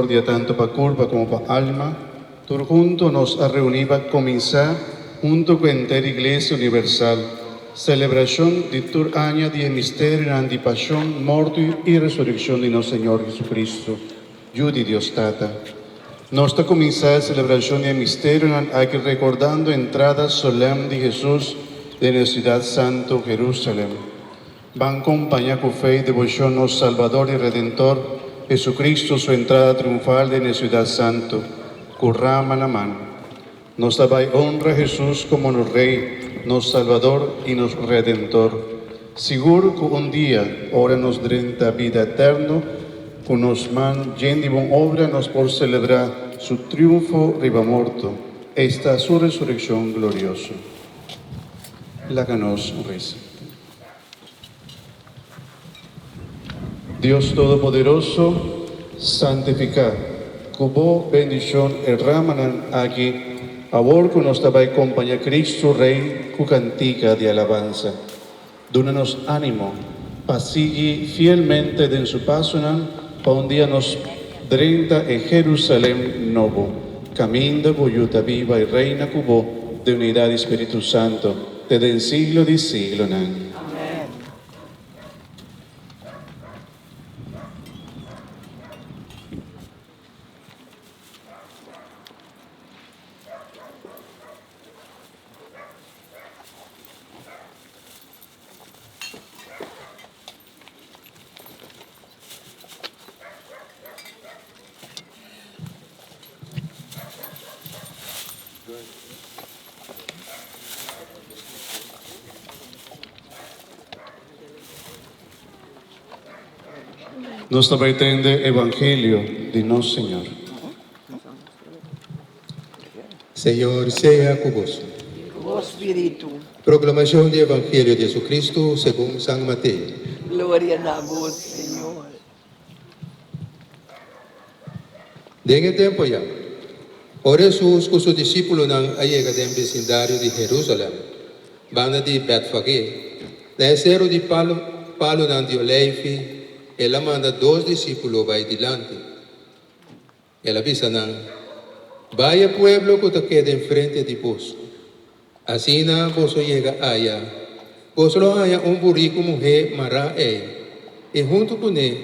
Misericordia tanto pa curpa como pa alma, tur hunto nos a reuni pa cuminsa hunto cu henter Iglesia Universal, celebracion di tur aña di e misterionan di Pasion, Morto y Resureccion di nos Señor Jesucristo, Yu di Dios Tata. Nos ta cuminsa e celebracion di e misterionan aki recordando entrada solem di Jesus den e ciudad santo Jerusalem. Ban kompañá ku fe i deboshon nos Salbador i Redentor, Jesucristo, su entrada triunfal den e siudat santu, ku rama na man. Nos ta bai honra Jesus komo nos Rei, nos Salbador i nos Redentor. Sigur ku un dia, ora nos drenta bida eterno, ku nos man yen di bon obra nos por selebrá su triunfo riba morto, esta su resurekshon glorioso. Laga nos resa. Dios Todopoderoso, santifiká ku bo bendishon e ramanan aki awor ku nos ta bai kompañá Kristu Rei ku kantika di alabansa. Duna nos ánimo pa sigui fielmente den su pasonan pa un dia nos drenta e Jerusalem nobo, kaminda bo yu ta biba i reina ku bo den unidat di Spiritu Santo. Te den siglo di siglonan. Nos ta bai tende Evangelio di nos Señor. Señor sea ku boso. I ku bo spiritu. Proklamashon di Evangelio di Jesucristo segun San Mateo. Gloria na bo, Señor. Den e tempu ya, ora Hesus ku su disípulonan a yega den bisindario di Herúsalèm, banda di Bètfagé, na e seru di Palunan di Oleifi, el a manda dos disípulo bai dilanti. El a bisa nan, Bai e pueblo ku ta keda enfrente di boso. Asina boso yega aya, boso lo haña un buriku muhé mará ei, i huntu kuné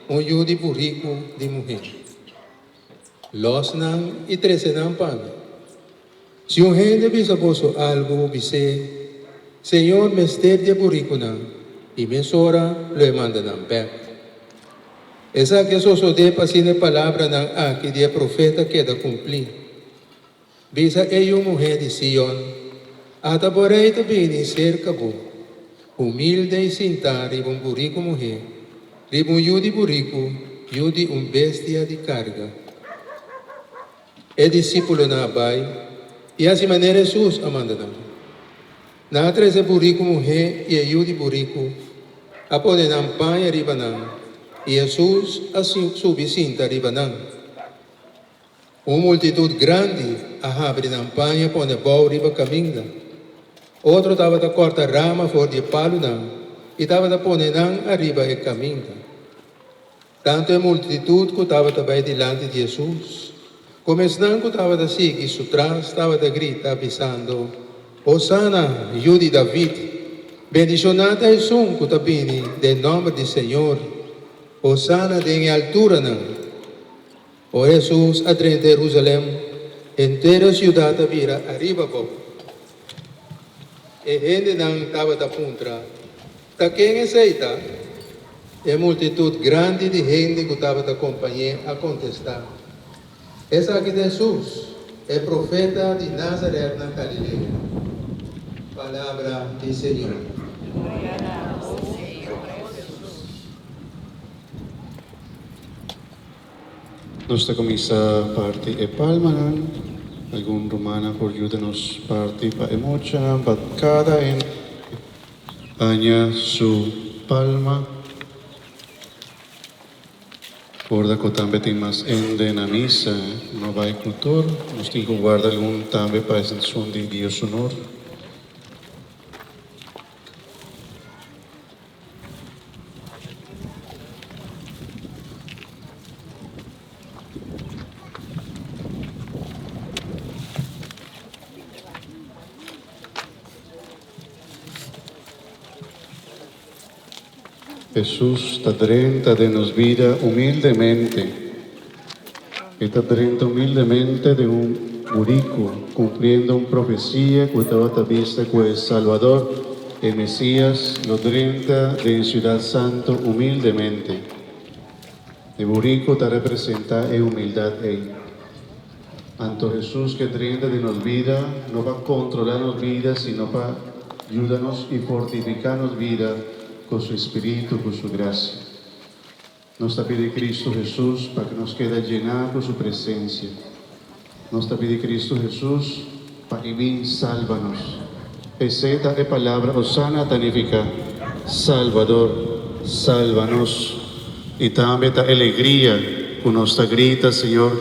un yu di buriku di muhé. Lòs nan i trese nan pa mi. Si un hende bisa boso algu, bis'é, Señor mester di e burikunan, i mesora lo e manda nan bèk. Esaki a sosodé pa asina e palabranan aki di e profeta keda kumplí, Bisa e yu muhé di Sion, Ata bo rei ta bini serka bo, humilde i sintá riba un buriku muhé, riba un yu di buriku, yu di un bestia di karga. E disípulonan a bai i hasi manera Hesus a manda nan. Nan a trese buriku muhé i e yu di buriku, a pone nan paña riba nan, i Hesus a subi sinta riba nan. Un multitut grandi a habri nan paña pone bou riba kaminda. Otro tabata kòrta rama for di e palunan i tabata pone nan ariba e kaminda. Tantu e multitut ku tabata bai dilanti di Hesus, komo esnan ku tabata sigui su tras tabata grita, bisando, Hosana, Yu di David! Bendishoná ta esun ku ta bini den nòmber di Señor! Hosana den e alturanan! Ora Hesus a drenta Herusalèm, henter e siudat a bira ariba abou. E hendenan tabata puntra, Ta ken esei ta? E multitut grandi di hende ku tabata kompañ'é a kontestá, Esaki ta Hesus, e profeta di Nazaret na Galilea. Palabra di Señor. Gloria na bo, Señor Hesus. Nos ta kuminsá parti e palmanan. Algun rumannan por yuda nos parti pa e muchanan, pa kada hende haña su palma. Korda ku tambe tin mas hende na misa, no bai ku tur. Nos tin ku warda algun tambe pa esun di Dios su honor. Hesus ta drenta den nos bida humildemente. E ta drenta humildemente den un buriku, kumpliendo un profesia ku tabata bisa ku e Salbador, e Mesias, lo drenta den siudat santu humildemente. E buriku ta representá e humildat ei. Anto Hesus ke drenta den nos bida no pa kontrolá nos bida sino pa yuda nos i fortifiká nos bida ku su Espíritu, ku su grasia. Nos ta pidi Kristu Hesus pa ku nos keda llená ku su presensia. Nos ta pidi Kristu Hesus pa e bin salba nos. Esei ta e palabra Osana ta nifiká, Salbador, salba nos. I tambe ta e legria ku nos ta grita, Señor,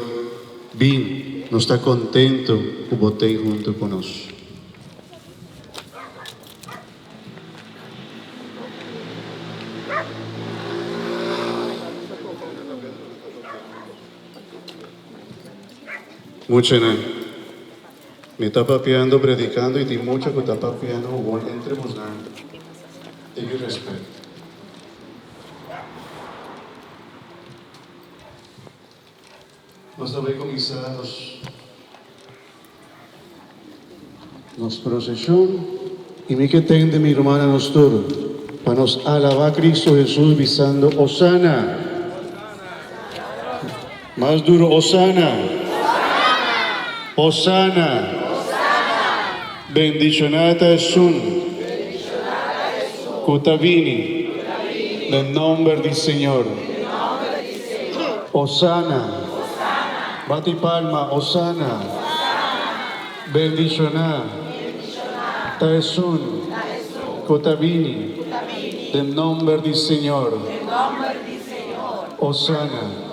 bin, nos ta kontentu ku bo t'ei huntu ku nos. Muchanan, mi ta papiando, predicando y tin mucha cu ta papiando gewoon entre bosnan. Tigi respet. Nos ta bay cuminsa nos nos procesion y mi ke tende mi rumannan nos tur pa nos alaba Cristo Jesus bisando Osana! Mas duro Osana! Osana! Bendiciona ta esun cu ta bini den nomber di Señor. Osana! Bati palma, Osana! Bendiciona ta esun cu ta bini den nomber di Señor. Osana!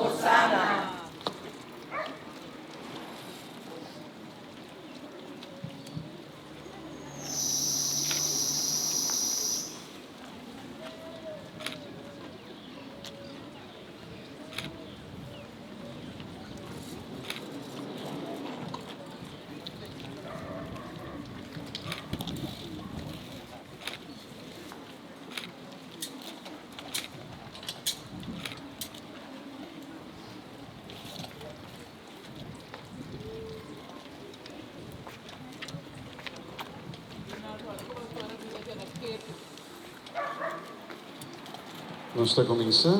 Nos ta cuminsa.